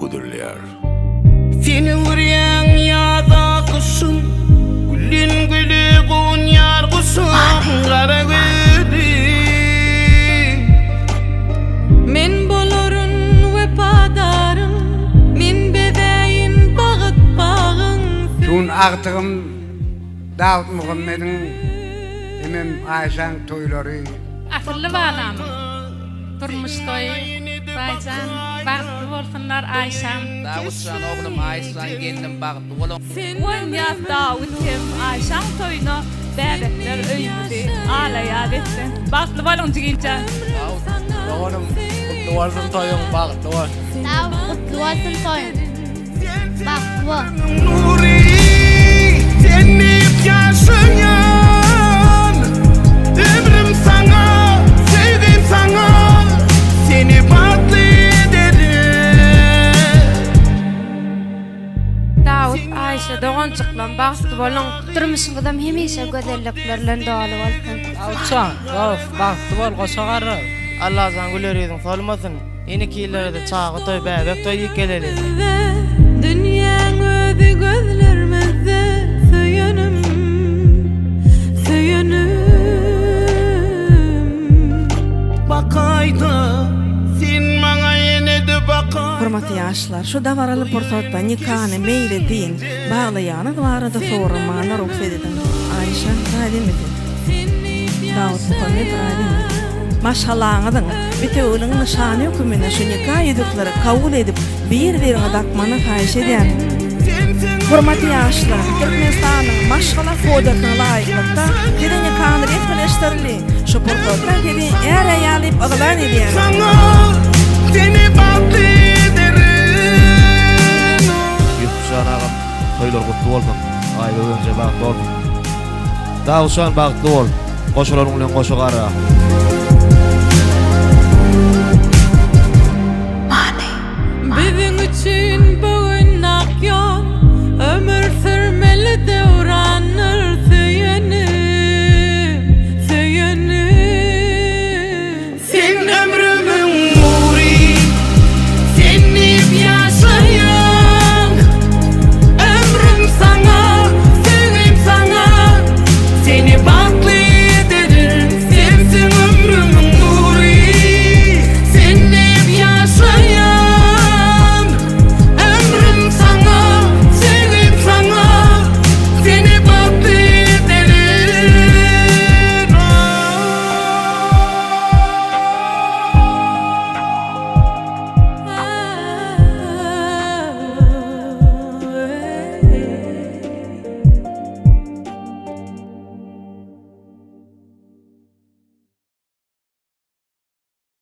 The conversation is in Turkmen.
hödürleýär. Seni görýän ýaza gyşym, Gülden güle gonýar guşum, Gara gözüm. Men bolaryn wepadaryň, Men bezäýin bagyt bagyň. Şu gün agtygym Dawutmuhammediň hemem Aýşaň toýlary. Asylly balamyň durmuş toýy Baýjan bagtly bolsunlar Aýşam. Dawutjan oglum Aýşjan gelnim bagtly boluň. Guwanýas Dawut hem Aýşaň toýuna bäbekler öýümizi alaýaz etsin. Bagtly boluň jigimjan. Dawut doganym gutly bolsun toýuň bagtly bol. Dawut gutly bolsun toýuň. Bagtly bol. Nury sen diýip ýaşaýan Ömrüm saňa, söýgim saňa Seni bagtly ederin. Dawut Aýşe doganjyklam bagtly boluň. Durmuşyňyzam hemişe gözellikler bilen doly bolsun. Dawutjan dost bagtly bol goşa garra. Allajan güler ýüzüň solmasyn. Indiki ýyllarda çaga toý, bäbek toý diýip geleli. Dünýäň özi gözlermizde söýenim, söýenim. Bakaýda sen maňa ýene-de bakaý. Hormatly ýaşlar, şu dabaraly pursatda nikany meýletin baglaýanyňyz barada soramana rugsat ediň. Aýşa, razymy sen? Dawutmuhammet razymy? Maşgalaňyzyň bitewüligiň nyşany höküminde şu nika ýüzükleri kabul edip, bir-biriňe dakmany haýyş edýärin. Hormatly ýaşlar, Türkmenistanyň Maşgala kodeksine laýyklykda siziň nikaňyz resmileşdirildi. Şu pursatdan sizi är-aýal diýip yglan edýärin. Ýusupjan agam toýlar gutly bolsun. Aýböwenje bagtly bolsun. Dawutjan bagtly bol. Goşalaryň bilen goşa gara.